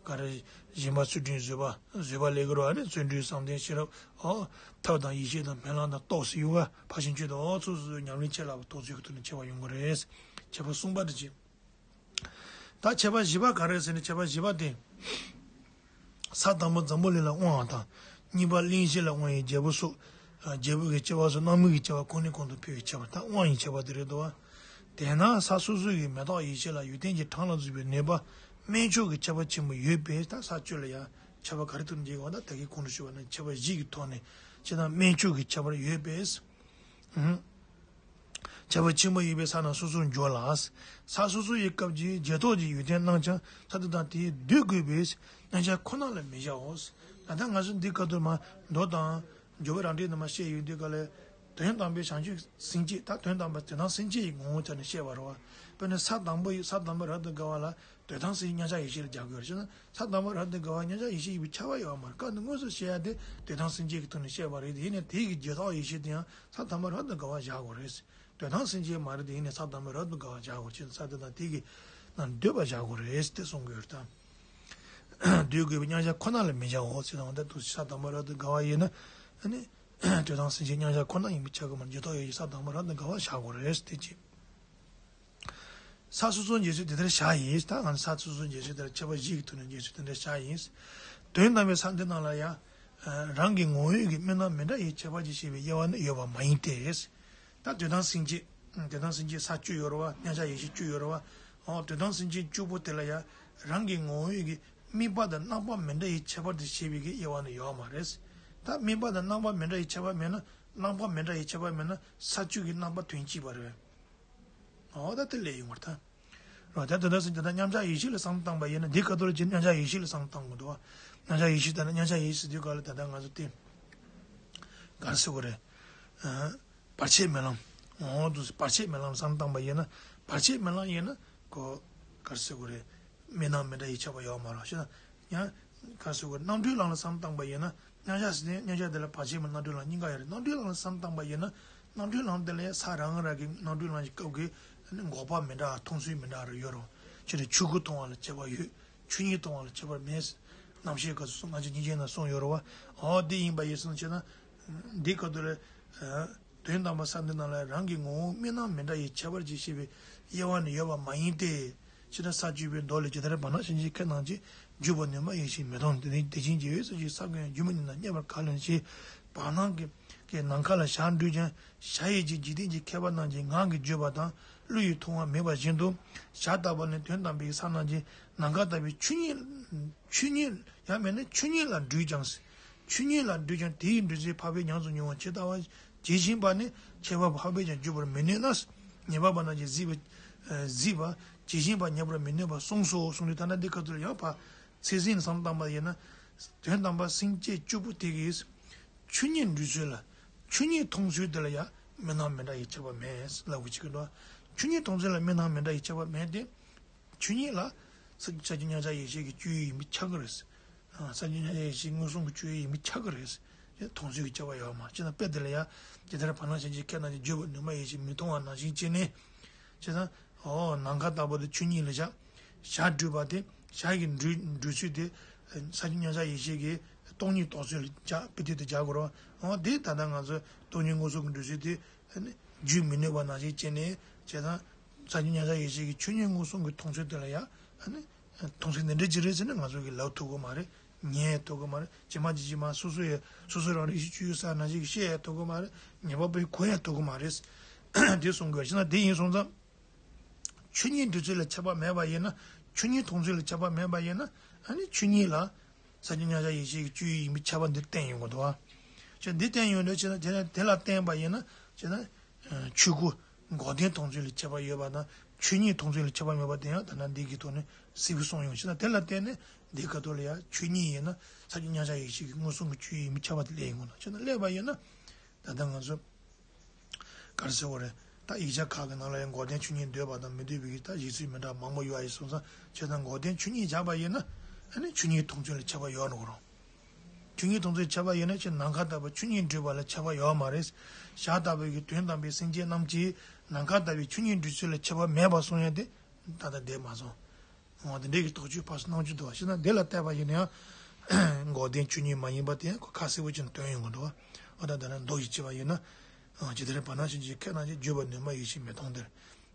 ག་རེ། སྦྱིན་པ་ཚུལ་ཁྲིམས། བཟོད་པ། བཟོད་པ་ལས་ཀྱི་རོ། ཨ་ནི་བརྩོན་འགྲུས། བསམ་གཏན་ཤེས་རབ། ཨོ། ཐབས་དང་ཡེ་ཤེས་དང་སྨོན་ལམ་དང་རྟོགས་ཟེར་ཡོད་པ། ཕར་ཕྱིན་བཅུ་དང་། ཨོ། ཚོགས་སོ་སོའི་ཉམས་ལེན་བྱེད་ལ་རྟོགས་ཚུལ་གྱི་ཐོག་ནས་ཁྱད་པར་ཡོང་གི་རེད། ཁྱད་པར་གསུམ་པ་དེ་བྱེད། ད་ཁྱད་པར་བཞི་པ་ག་རེ་ཟེར་ན། ཁྱད་པར་བཞི་པ་དེ། ས་དང་པོ་འཛམ་བུ་གླིང་ལ་དབང་བ་དང་། གཉིས་པ་གླིང་བཞི་ལ་དབང་བའི་རྒྱལ་པོ་སོགས། རྒྱལ་པོ་གི་སྐྱེ་བ་སོགས་སྣང་མུན་གྱི་སྐྱེ་བ་གོ་ནས་གོང་དུ་འཕེལ་བའི་ཁྱད་པར། ད་དབང་བའི་ཁྱད་པར་དེ་རེད་འདུག་པ། དེས་ན་ས་སོ་སོ་ཡི་མི་རྟག་ཡེ་ཤེས་ལ་ཡོན་ཏན་གྱི་གྲངས་ལ་འཇུག་པའི་ནུས་པ་དམན་མཆོག་གི་ཁྱད་པར་ཆེན་པོ་ཡོད་པས། ད་ས་བཅུ་ལ་ཡང་ཁྱད་པར་ག་རེ་ཐོག་ནས་འབྱེད་དགོས་པ། ད་ད་གིན་གོང་དུ་ཞུས་པ་ནང་ཁྱད་པར་བཞི་གི་ཐོག་ནས། ཅེ་ན་དམན་མཆོག་གི་ཁྱད་པར་ཡོད་པས། ཨང་། ཁྱད་པར་ཆེན་པོ་ཡོད་པས་ས་རྣམས་སོ་སོར་འཇོག་ལ། ས་སོ་སོ་ཡི་སྐབས་ཀྱི་རྗེས་ཐོབ་ཀྱི་ཡོན་ཏན་རྣམས་ཀྱང་ས་དེ་དང་དེས་བསྡུ་དགོས་པས་མཉམ་གཞག་ཁོ་ན་ལ་མི་བཞག་འོ། ད་ལྟ་ང་ཚོ་འདི་སྐབས་དུ་མ་མདོ་དང་འཇུག་པ་རང་འགྲེལ་ནང་མ་བཤད་ཡོད་དུས་ག་ལ། དོན་དམ་པའི་བྱང་ཆུབ་སེམས་བསྐྱེད། ད་དོན་དམ་པ་དོན་དམ་སེམས་བསྐྱེད་ཀྱི་ངོ་བོ་ཆ་ནས་བཤད་པ་རེད་པ། དཔེར་ན་ས་དང་པོ་ཡི་ས་དང་པོ་རབ་ཏུ་དགའ་བ་ལ། དོན་དམ་སེམས་བསྐྱེད་མཉམ་གཞག་ཡེ་ཤེས་ལ་སྦྱར་དགོས་རེད། ཅེ་ན་ས་དང་པོ་རབ་ཏུ་དགའ་བ་མཉམ་གཞག་ཡེ་ཤེས་ཡིན་པའི་ཁྱབ་པ་ཡོད་མ་རེད། སྐབས་དེ་དངོས་སུ་བཤད་ཡ་དེ་དོན་དམ་སེམས་བསྐྱེད་ཀྱི་ཐོག་ནས་བཤད་པ་རེད། དེ་ཡིན་ནའི་དེའི་གི་རྗེས་ཐོབ་ཡེ་ཤེས་དེ་ཡང་ས་དང་པོ་རབ་ཏུ་དགའ་བ་བཞག་དགོས་རེད། དོན་དམ་སེམས་བསྐྱེད་མ་རེད། དེ་ཡིན་ནའི་ས་དང་པོ་རབ་ཏུ་དགའ་བ་བཞག་དགོས་རེད། ཅེ་ན་ས་དེ་དང་དེ་གི་ནང་འདོད་པ་བཞག་དགོས་རེད་དེ་གསུང་གི་ཡོད་རེད་ད། བསྡུ་དགོས་པའི་མཉམ་གཞག་ཁོ་ན་ལ་མི་བཞག་འོ་ཟེར་དང་། ད་དུ་ས་དང་པོ་རབ་ཏུ་དགའ་བ་ཡིན་ན། ཨ་ནི་དོན་དམ་སེམས་བསྐྱེད་མཉམ་གཞག་ཁོ་ན་ཡིན་པའི་ཁྱབ་ཀྱི་མ་རེད། རྗེས་ཐོབ་ཡེ་ཤེས་ས་དང་པོ་རབ་ཏུ་དགའ་བ་བཞག་དགོས་རེད་དེ་གཅིག། ས་སོ་སོར་འབྱེད་ཚུལ་དེ་ལྟར་བཞག་ཡིན། ད་ང་ཚོ་ས་སོ་སོར་འབྱེད་ཚུལ་དེ་ལ་ཁྱད་པར་བཞི་གི་ཐོག་ནས་འབྱེད་ཚུལ་དེ་འདྲ་བཞག་ཡིན། དོན་དམ་པའི་ས་འདི་རྣམས་ལ་ཡང་། རང་གི་ངོ་བོའི་གི་དམིགས་རྣམ་མི་འདྲ་བའི་ཁྱད་པར་གྱིས་ཕྱེ་བའི་དབྱེ་བ་ནི་ཡོད་པ་མ་ཡིན་ཏེ། ད་དོན་དམ་སེམས་བསྐྱེད། དོན་དམ་སེམས་བསྐྱེད་ས་བཅུ་ཡོད་རེད་པ། མཉམ་གཞག་ཡེ་ཤེས་བཅུ་ཡོད་རེད་པ། འོ། དོན་དམ་སེམས་བསྐྱེད་བཅུ་པོ་དེ་ལ་ཡང་རང་གི་ངོ་བོའི་གི་དམིགས་པ་དང་རྣམ་པ་མི་འདྲ་བའི་ཁྱད་པར་གྱིས་ཕྱེ་བའི་གི་དབྱེ་བ་ནི་ཡོད་མ་རེད། ད་དམིགས་པ་དང་རྣམ་པ་མི་འདྲ་བའི་ཁྱད་པར་མེད་ན། རྣམ་པ་མི་འདྲ་བའི་ཁྱད་པར་མེད་ན་ས་བཅུ་གི་རྣམ་པ་དོན་གཅིག་པ་རེད། འོ། ད་དེ་ལས་ཡོང་བར་ཐལ། རོ། ད་དོན་དམ་སེམས་བསྐྱེད་ད་མཉམ་གཞག་ཡེ་ཤེས་ལ་བསམ་བློ་བཏང་པ་ཡིན་ན། འདི་ག་དུ་རུ་ཅི་མཉམ་གཞག་ཡེ་ཤེས་ལ་བསམ་བློ་བཏང་དགོས་འདུག་པ། མཉམ་གཞག་ཡེ་ཤེས་ད་ནི་མཉམ་གཞག་ཡེ་ཤེས་ཟེར་དུས་ག་ལ་ད་ལྟ་ང་ཚོ་དེ། ག་རེ་ཟེར་དགོས་རེད། ཨ། བར་ཆད་མེད་ལམ། འོ་དུ་བར་ཆད་མེད་ལམ་བསམ་བློ་བཏང་པ་ཡིན་ན། བར་ཆད་མེད་ལམ་ཡིན་ན་ཁོ། ག་རེ་ཟེར་དགོས་རེད། དམིགས་རྣམ་མི་འདྲ་བའི་ཁྱད་པར་ཡོད་མ་རེད། ཤེས་ན། ཡང་། ག་རེ་ཟེར་དགོས་རེད། རྣམ་གྲོལ་ལམ་ལ་བསམ་བློ་བཏང་པ་ཡིན་ན། མཉམ་གཞག་ཟེར་ནས་མཉམ་གཞག་དེ་ལ་བར་ཆད་མེད་རྣམ་གྲོལ་ལམ་གཉིས་ཀ་ཡོད་རེད། རྣམ་གྲོལ་ལམ་ལ་བསམ་བློ་བཏང་པ་ཡིན་ན། རྣམ་གྲོལ་ལམ་དེ་ལ་ཡང་ས་རང་རང་གི་རྣམ་གྲོལ་ལམ་གྱི་སྐབས་ཀྱི་འགོག་པ་མི་འདྲ་བ། མཐོང་ཚུལ་མི་འདྲ་བ་ཡོད་རེད། ཅེས་ནས་ཆོས་སྐུ་མཐོང་བ་ལ་ཁྱད་པར་ཡོད། ཆོས་ཉིད་མཐོང་བ་ལ་ཁྱད་པར་མེད། རྣམ་བཤད་སྐབས་སུ་སྔ་ཕྱི་སྙིང་རྗེ་ན་གསུངས་ཡོད་རེད་པ། འོ་དེ་ཡིན་པ་ཡིན་སོང་ཅེ་ན། འདི་སྐབས་དུ་ལ། དོན་དམ་པར་ས་འདི་རྣམས་ལ་རང་གི་ངོ་བོ་དམིགས་རྣམ་མི་འདྲ་བའི་ཁྱད་པར་གྱིས་ཕྱེ་བའི་དབྱེ་བ་ནི་ཡོད་པ་མ་ཡིན་ཏེ། ཕྱི་ནང་ས་བཅུ་པའི་མདོ་ལས། ཇི་ལྟར་བར་སྣང་ཤེས་བྱའི་ཁྱད་རྣམས་ཀྱིས། བརྗོད་པར་ནུས་མ་ཡེ་ཤེས་མི་མཐོང་། དེ་ནི་དེ་བཞིན་བྱས་པས་སོ་ཞེས་ས་ཀུན་ཡང་རྒྱུད་མི་ནུས་ན་རྙེད་པར་ག་ལ་ནུས་ཞེས། བར་སྣང་གི་གི་ནམ་མཁའ་ལ་ཞག་འགྲོས་ཀྱང་ཞག་ཡི་རྗེས་འཇིག་རྟེན་གྱི་མཁས་པ་རྣམས་ཀྱིས་ངག་གིས་བརྗོད་པ་དང་བློ་ཡིས་མཐོང་བ་མེད་པ་བཞིན་དུ། ཞག་ལྟ་བུ་ནི་དོན་དམ་པའི་ས་རྣམས་ཀྱིས་ནམ་མཁའ་ལྟ་བུའི་ཆོས་ཉིད། ཆོས་ཉིད་ཡང་མིན་ན་ཆོས་ཉིད་ལ་འགྲོས་ཀྱང་། ཆོས་ཉིད་ལ་འགྲོས་ཀྱང་དེ་ཡི་འགྲོས་ཚུལ་འཕགས་པས་ཉམས་སུ་མྱོང་བ་ཇི་ལྟ་བ་ཇི་བཞིན་པ་ནི་ཁྱད་པར་འཕགས་པས་ཀྱང་བརྗོད་པར་མི་ནུས་ན། ཉན་པ་པ་རྣམས་ཀྱིས་གཟིགས་པ། གཟིགས་པ་ཇི་བཞིན་པ་ཉན་པར་མི་ནུས་པ་གསུངས་སོ་གསུངས་ཏེ། ད་ལྟ་འདི་ཁ་ཐུག་ལ་ཡང་ཕར་ཚིག་ཟིན་བསམ་བཏང་པ་ཡིན་ན། དོན་དམ་པར་སེམས་བསྐྱེད་བཅུ་པོ་དེ་གིས་ཆོས་ཉིད་འགྲོས་ཚུལ་ལ། ཆོས་ཉིད་མཐོང་ཚུལ་དེ་ལ་ཡང་དམིགས་རྣམ་མི་འདྲ་བའི་ཁྱད་པར་མེད་ལབ་དགོས་ཀྱི་འདུག་ཆོས་ཉིད་མཐོང་ཚུལ་ལ་དམིགས་རྣམ་མི་འདྲ་བའི་ཁྱད་པར་མེད་དེ། ཆོས་ཉིད་ལ་ས་ས་བཅུ་མཉམ་གཞག་ཡེ་ཤེས་ཀྱི་སྤྱོད་ཡུལ་ཡིན་པས་ཁྱབ་ཀྱི་རེད། ས་བཅུ་མཉམ་གཞག་ཡེ་ཤེས་མངོན་སུམ་གྱི་སྤྱོད་ཡུལ་ཡིན་པས་ཁྱབ་ཀྱི་རེད། མཐོང་ཚུལ་གྱི་ཁྱད་པར་ཡོད་མ་རེད། ཅེ་ན་དཔེ་དེ་ལ་ཡང་ཇི་ལྟར་བར་སྣང་ཤེས་བྱའི་ཁྱད་རྣམས་ཀྱིས། བརྗོད་པར་ནུས་མ་ཡེ་ཤེས་མི་མཐོང་བ་ནང་བཞིན་བྱས་ནས། ཅེ་ན། འོ་ནམ་མཁའ་ལྟ་བུ་དེ་ཆོས་ཉིད་ལ་བཞག་ཞག་འགྲོས་པ་དེ། ཞག་གི་འགྲོས་འགྲོས་ཚུལ་དེ། ས་བཅུ་མཉམ་གཞག་ཡེ་ཤེས་ཀྱི་སྟོང་ཉིད་རྟོགས་ཚུལ་ལ་སྦྱར་དཔེ་དེ་དེ་སྦྱར་དགོས་རེད་བ། འོ་དེ་ད་ལྟ་ང་ཚོས་སྟོང་ཉིད་མངོན་སུམ་གྱི་འགྲོས་ཚུལ་དེ། བརྗོད་མི་ནུས་པ་ནང་བཞིན་བྱས་ནས་བྱས་ཙང་། ས་བཅུ་མཉམ་གཞག་ཡེ་ཤེས་ཀྱི་ཆོས་ཉིད་མངོན་སུམ་གྱི་མཐོང་ཚུལ་དེ་ལ་ཡང་། མཐོང་ཚུལ་འདི་འདྲ་ཅིག་རེད་ཟེར་ནས་ང་ཚོ་གིས་ལབ་ཐུབ་ཀྱི་མ་རེད། ཉན་ཐུབ་ཀྱི་མ་རེད། ཇི་མ་ཇི་བཞིན་མ་སོ་སོ་ཡི་སོ་སོ་རང་རིག་གཞི་བཅུ་ཡོད་ས་ནང་བཞིན་བཤད་ཐུབ་ཀྱི་མ་རེད། ཉན་པ་པོས་གོ་ཡང་ཐུབ་ཀྱི་མ་རེད། དེ་གསུང་དགོས་ཤེ་ན། དེ་ཡིན་སོང་ཙང་། ཆོས་ཉིད་འགྲོས་ཚུལ་ལ་ཁྱད་པར་མེད་པ་ཡིན་ན། ཆོས་ཉིད་མཐོང་ཚུལ་ལ་ཁྱད་པར་མེད་པ་ཡིན་ན། ཨ་ནི་ཆོས་ཉིད་ལ། ས་བཅུ་མཉམ་གཞག་ཡེ་ཤེས་ཀྱི་སྤྱོད་ཡུལ་ཡིན་པའི་ཁྱད་པར་འདི་བསྟན་ཡོང་གི་འདུག་བ། ཅེ་འདི་བསྟན་ཡོང་དུས་ཅེ་ན་དེ་ལ་དེ་ལ་བརྟེན་པ་ཡིན་ན་ཅེ་ན། ཆོས་སྐུ་འགོག་བདེན་མཐོང་ཚུལ་ལ་ཁྱད་པར་ཡོད་པ་དང་ཆོས་ཉིད་མཐོང་ཚུལ་ལ་ཁྱད་པར་མེད་པ་དེ་ཡང་ད་ལྟ་འདི་གི་ཐོག་ནས་གསལ་པོ་གསུངས་ཡོང་ཅེ་ན། དེ་ལ་བརྟེན་ནས་འདི་ག་ཐོག་ལ་ཡང་ཆོས་ཉིད་ཡིན་ན་ས་བཅུ་མཉམ་གཞག་ཡེ་ཤེས་ཀྱི་མངོན་སུམ་གྱི་སྤྱོད་ཡུལ་ཡིན་པའི་ཁྱད་པར་དེ་སླེབས་ཡོང་གི་འདུག་ཅེ་ན། སླེབས་པ་ཡིན་ན་ད་ལྟ་ང་ཚོ། ག་རེ་ཟེར་བ་རེད། ད་ཡིག་ཆ་ཁག་གི་ནང་ལ་ཡང་འགོག་བདེན་ཆོས་ཉིད་འདོད་པ་དང་མི་འདོད་པའི་གི་ད་གཞི་ཚུལ་མི་འདྲ་མང་པོ་ཡོད་ཨ་ཡིན་སོང་ཙང་བྱས་ཙང་འགོག་བདེན་ཆོས་ཉིད་བཞག་པ་ཡིན་ན་ཨ་ནི་ཆོས་ཉིད་མཐོང་ཚུལ་ལ་ཁྱད་པར་ཡོད་ནོ་རུང་། ཆོས་ཉིད་མཐོང་ཚུལ་ཁྱད་པར་ཡོད་ན་ཅི་ནམ་མཁའ་ལྟ་བུ་ཆོས་ཉིད་འགྲོས་པ་ལ་ཁྱད་པར་ཡོད་མ་རེད། ཞག་ལྟ་བུའི་གི་དོན་དམ་པའི་སེམས་ཅན་རྣམས་ཀྱིས་ནམ་མཁའ་ལྟ་བུའི་ཆོས་ཉིད་འགྲོས་ཚུལ་ལ་ཁྱད་པར་མེད་པར་གསུང་ཡ་དེ་ད་ལྟ་བསྡད་མ་སོང་། འོ་དེ་འདྲའི་གི་རྟོག་དཔྱོད་ཕར་སྣང་ཆུང་དུ་བ་ཤེ་ན་དེ་ལ་བལྟས་པ་ཡིན་ན་ཡང་། འགོག་བདེན་ཆོས་ཉིད་མ་ཡིན་པ་དེ་ཡང་ཁོ་ཁ་གསལ་པོ་ཅིག་སྟོན་ཡོང་གི་འདུག་བ། འོ་ད་ད་ནི་མདོ་ཡི་བྱས་པ་ཡིན་ན། ཇི་ལྟར་བར་སྣང་ཤེས་བྱའི་ཁྱད་རྣམས་ཀྱིས། བརྗོད་པར་ནུས་མ་ཡེ་ཤེས་མི་མཐོང་སྟེ།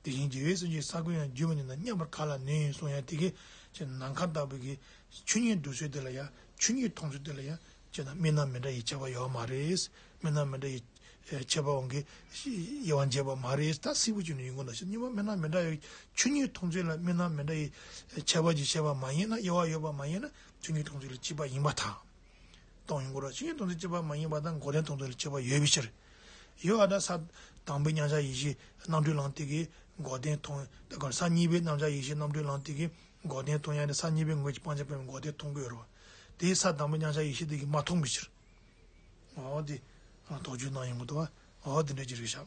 དེ་བཞིན་བྱས་པས་སོ་ཞེས་ས་ཀུན་ཡང་རྒྱུད་མི་ནུས་ན་རྙེད་པར་ག་ལ་ནུས་གསུང་ཡང་དེ་གིས་ཅེ་ནམ་མཁའ་ལྟ་བུ་གི་ཆོས་ཉིད་འགྲོས་ཚུལ་དེ་ལ་ཡང་ཆོས་ཉིད་མཐོང་ཚུལ་དེ་ལ་ཡང་ཅེ་ན་དམིགས་རྣམ་མི་འདྲ་ཡི་ཁྱད་པར་ཡོད་མ་རེད། དམིགས་རྣམ་མི་འདྲ་ཡི་ཁྱད་པར་འོང་གི་དབྱེ་བ་འབྱེད་པ་མ་རེད། ད་གསལ་པོ་ཅིག་ནས་ཡོང་གི་འདུག་ཤེ་ན། དམིགས་རྣམ་མི་འདྲ་ཡི་ཆོས་ཉིད་མཐོང་ཚུལ་ལ་དམིགས་རྣམ་མི་འདྲ་ཡི་ཁྱད་པར་གྱི་བཤད་པ་མ་ཡིན་ན་དབྱེ་བ་ཡོད་པ་མ་ཡིན་ན་ཆོས་ཉིད་མཐོང་ཚུལ་ལ་གཅིག་པ་ཡིན་པར་ཐལ། གཏོང་ཡོང་གི་རེད། ཆོས་ཉིད་མཐོང་ཚུལ་གཅིག་པ་མ་ཡིན་པ་དང་འགོག་བདེན་མཐོང་ཚུལ་ལ་གཅིག་པ་ཡོད་པའི་ཕྱིར། ཡོད་ཨ་ད་ས་དང་པོའི་མཉམ་གཞག་ཡེ་ཤེས་རྣམ་གྲོལ་ལམ་དེ་གིས་འགོག་བདེན་མཐོང་། ད་ག་ས་གཉིས་པའི་མཉམ་གཞག་ཡེ་ཤེས་རྣམ་གྲོལ་ལམ་དེ་གིས་འགོག་བདེན་མཐོང་ཡ་ནི་ས་གཉིས་པའི་ངོས་ཀྱི་སྤང་བྱ་སྤེལ་བའི་འགོག་བདེན་མཐོང་གི་ཡོད་རེད་བ། དེའི་ས་དང་པོའི་མཉམ་གཞག་ཡེ་ཤེས་དེ་གིས་མ་མཐོང་བའི་ཕྱིར། འོ་དེ། རྟོག་དཔྱོད་གནང་ཡོང་གི་འདུག་བ། འོ་དེ་འདྲ་ཅིག་རེད་ཤག